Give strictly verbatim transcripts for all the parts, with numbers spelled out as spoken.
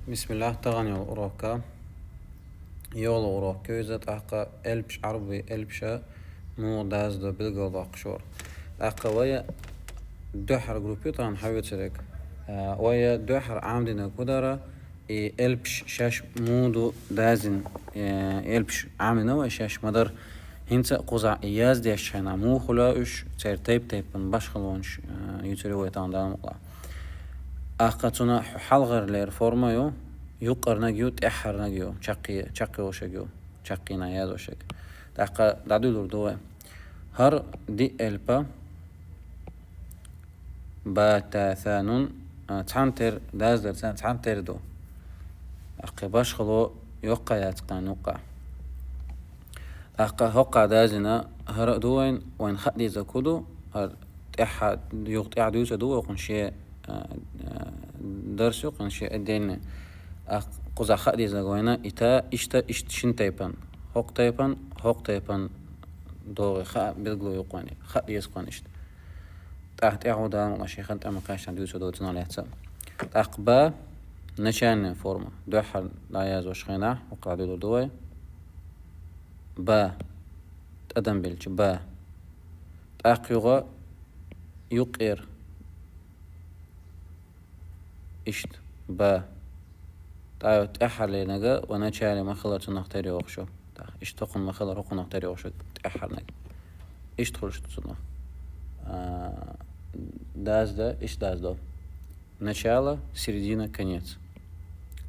Бисмиллахь, тахана йола урок. Йола урок ю иза, тӀаккха элпаш, Ӏарбий элпаш муха даздо билгалдоаккхаш вар. ТӀаккха вай дуьххьара группа ю тахана хьавоьцург. А, вай дуьххьара Ӏамадинарг хӀу дар, и элпаш шаьш муха ду даздина, э, элпаш Ӏамадина вай шаьш ма дарра. ХӀинца а кхузахь и яздеш хьайна муха хуьлу уьш, церан тайп-тайпана башхалонаш, э, юьйцур ю вай тахана, Дала мукъалахь. ТӀаккха цунах хьалхара лерина форма ю, юккъерниг ю, тӀаьххьарниг ю, чаккхе-, чаккхе йолуш ю, чаккхенах язъеш ю. ТӀаккха дӀадуьйлур ду вай. ХӀара диъ элп, ба, та, са, нун, а, цхьана тера, даздар цхьана, цхьана тера ду. ТӀаккха башхало йоккха яц кхана юккъехь. ТӀаккха хӀоккхахь даздина хӀара а ду вайн, вайн хаа дезарг хӀу ду, хӀара тӀаьххьа, юха тӀаьхьа дуьйцур ду вай кхунна шен, а, а, дарс ю кхунна шен отдельный. ТӀаккха кхузахь хаа дезарг вайна и та иштта, иштта шина тайпана, хӀокху тайпана, хӀокху тайпана догӀий хаа билгало ю кхунна, хаа деза кхунна иштта. ТӀаккха тӀаьхьа ву Дала мукъалахь шен хан тӀе ма кхаьчча дуьйцур ду цунах лаьцна. ТӀаккха ба, начальная форма. Дуьххьара дӀаязъеш хенахь, хӀокху дӀадуьйлур ду вай. Ба. ТӀадам белча, ба. ТӀаккха юха юккъера. Иштта, ба. ТӀа-, тӀаьххьара леринарг ва начале ма хилар цунах тера йогӀуш ю. ТӀаккха иштта хӀокхунна ма хилар хӀокхунах тера йогӀуш ю тӀаьххьарниг. Иштта хуьлуш ду цунах. А, дазда, иштта даздо. Начало, середина, конец.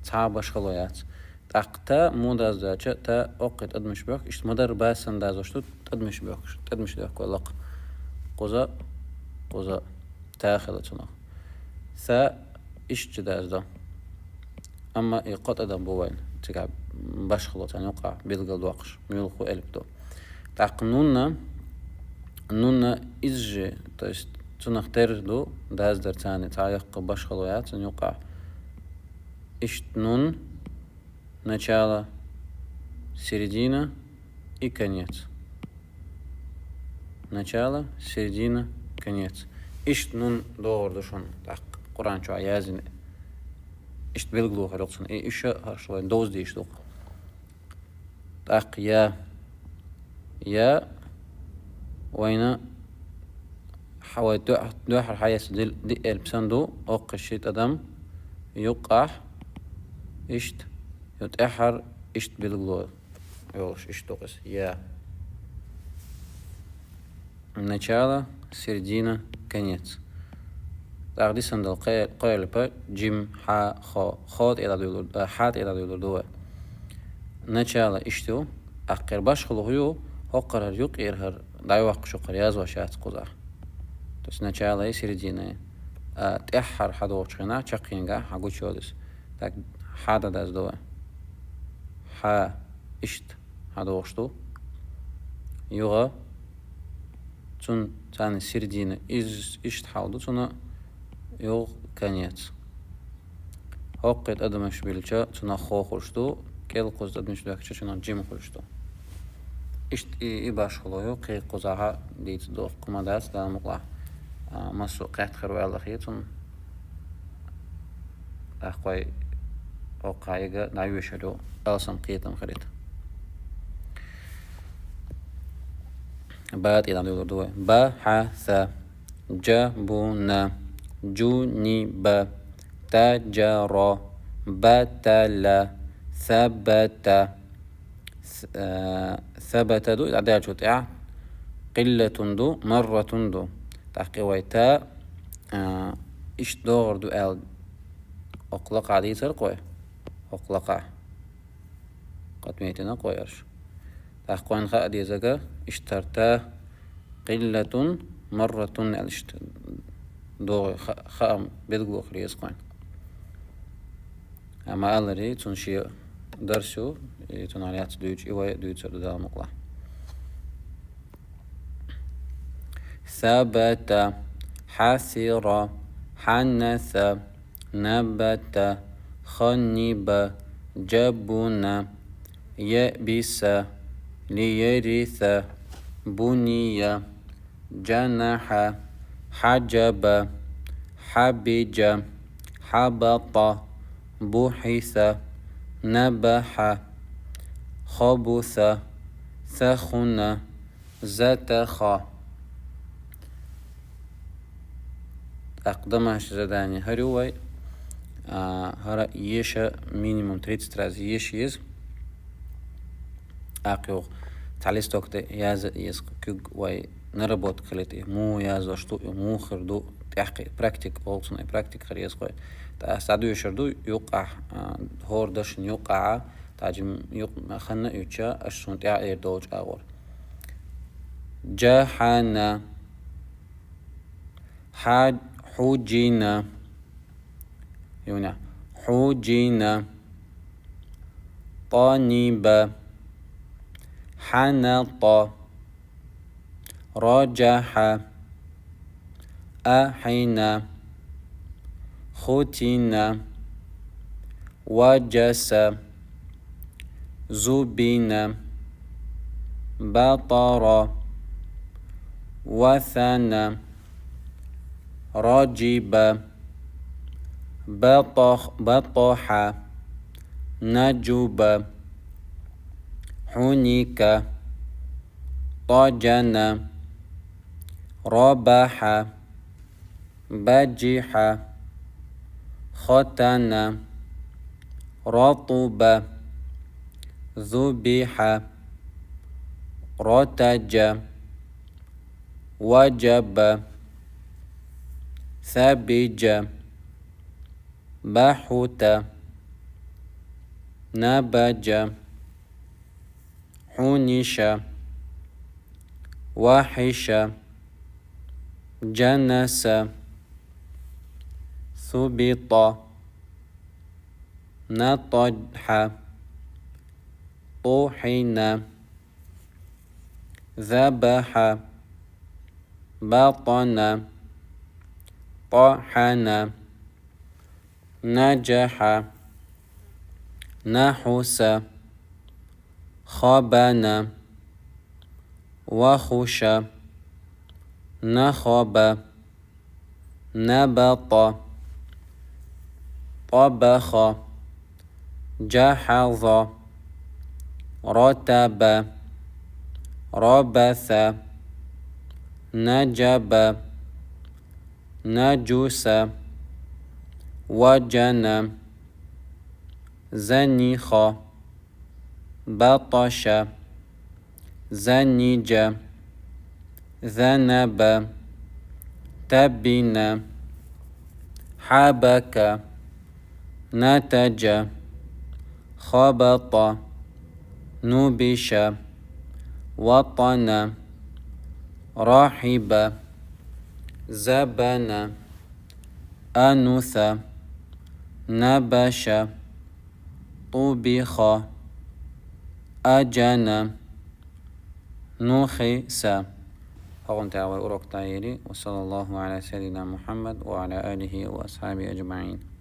Цхьа башхало яц. ТӀаккха та муха даздо аьлча, та хӀокху тӀадамаш боьхку, иштта ма дарра ба санна даздеш ду, тӀадамаш боьхкуш, тӀадамаш доьхку вай лакха. Кхуза, кхуза, та хила цунах. Са иштта даздо. Амма и кхо тӀадам бу вайн, цигахь башхало царна юккъехь билгалдоккхуш, муьлхха элп ду. ТӀаккха нунна, нунна иза же, то есть цунах тера ду, даздар царна цхьа яккха башхало яц цунна юккъехь. Иштта нун, начало, середина и конец. Начало, середина, конец. Иштта нун догӀур ду шуна, тӀаккха Къуръан чохь яздина. Иштта билгало хир ю цунна. И уьш а хӀорш вайн довза дийш ду. ТӀаккха я, я, вайна хьа-, вай дуьхь-, дуьххьара хьаэца дил-, диъ элп санна ду, хӀокху ши тӀадам юккъехь, иштта, ю тӀаьххьара, иштта билгало йолуш, иштта ду-кх иза. Я. Начало, середина, конец. ТӀаккха дисина долу кхе-, кхо элп: джим, хьа, хо. Хо тӀе дӀадуьйлур, а, хьа тӀе дӀадуьйлур ду вай. Начало иштта ю, тӀаккха башхало хӀу ю, хӀокхара хӀара юккъера хӀара дӀайоккхуш ю, хӀара яздеш яц кхузахь. То есть начало и середина. А, тӀаьххьара хьадогӀучу хенахь, чаккхенгахь хьагучуйолу иза. Так, хьа дӀадаздо вай. Хьа, иштта хьадогӀуш ду. Юха цунна царна середина, иза иштта хьал ду цунна, юха конец. ХӀокху тӀадамаш билча, цунах хо хуьлуш ду, кӀел кхуза тӀадамаш доьхкича, цунах джим хуьлуш ду. Иштта и, и башхало ю, кхин кхузахь дийца дохку ма дац, Дала мукъалахь, а, массо а кхетта хир ваьлла хи цунна. ТӀаккха вай хӀокху хьайга дӀайоьшур ю, алсам кхетам хилийта. Ба тӀе дӀадуьйлур ду вай. Ба, хьа, са. Джа, бу, на. Джу, ни, ба. Та, джа, ро. Ба, та, ла. Са, ба, та. С-, э, сабата ду, дӀадаьллачул тӀаьхьа къиллатун ду, марратун ду. ТӀаккха вай та, э, иштта догӀур ду аьлла, хӀокху лакхахь дийцар-кх вай? ХӀокху лакхахь. Кхо метина кхоьруш. ТӀаккха вайн хаа дезарг, иштта хӀара та, къиллатун, марратун аьлла иштта догӀий ха-, хаам билгало хир еза кхунна. Амма аларе, цунна шен дарс ю, и цунах лаьцна дуьйцу, и вай а дуьйцур ду, Дала мукъалахь. Сабата, хьасира, хьанаса, набата, ханиба, джабуна, яъбиса, лияриса, буния, джанахьа, хьаджаба, хьабиджа, хьабата, بحث، نبح، خبث، ثخن، زتخ. ТӀаккха домашний задание хьарю вай. А, хӀара еша минимум тридцать раз еша еза. ТӀаккха юха цхьа листок тӀа язъе еза куьг вай наработка хилийта, муха яздеш ду, муха хир ду, тӀаккха практика, болчунна практика хир еза вай. ТӀаккха садуьйшур ду юккъехь, а, хӀора дашна юккъехь, таджим юкъ ханна а юьтча, аш шуна тӀаьхьа эр долчу агӀор. جحن. Хьа-, хьуджина. Юна. Хьуджина. طنب. حنط. رجح. أحن. ختن. وجس. زبن. بطر. وثن. رجب. بطخ، بطح. نجب. حنك. طجن. ربح. بجح. ختن. رطب. ذبح. رتج. وجب. ثبج. بحت. نبج. حنش. وحش. جنس. ثبط. نطح. طحن. ذبح. بطن. طحن. نجح. نحس. خبن. وخش. نخب. نبط. طبخ. جحظ. رتب. ربث. نجب. نجس. وجن. زنخ. بطش. زنج. ذنب. تبن. حبك. نتج. خبط. نبش. وطن. رحب. زبن. أنث. نبش. طبخ. أجن. نخس. ХӀокхунна тӀехь вай урок дӀайийр. وصلى الله على سيدنا محمد وعلى آله وأصحابه أجمعين.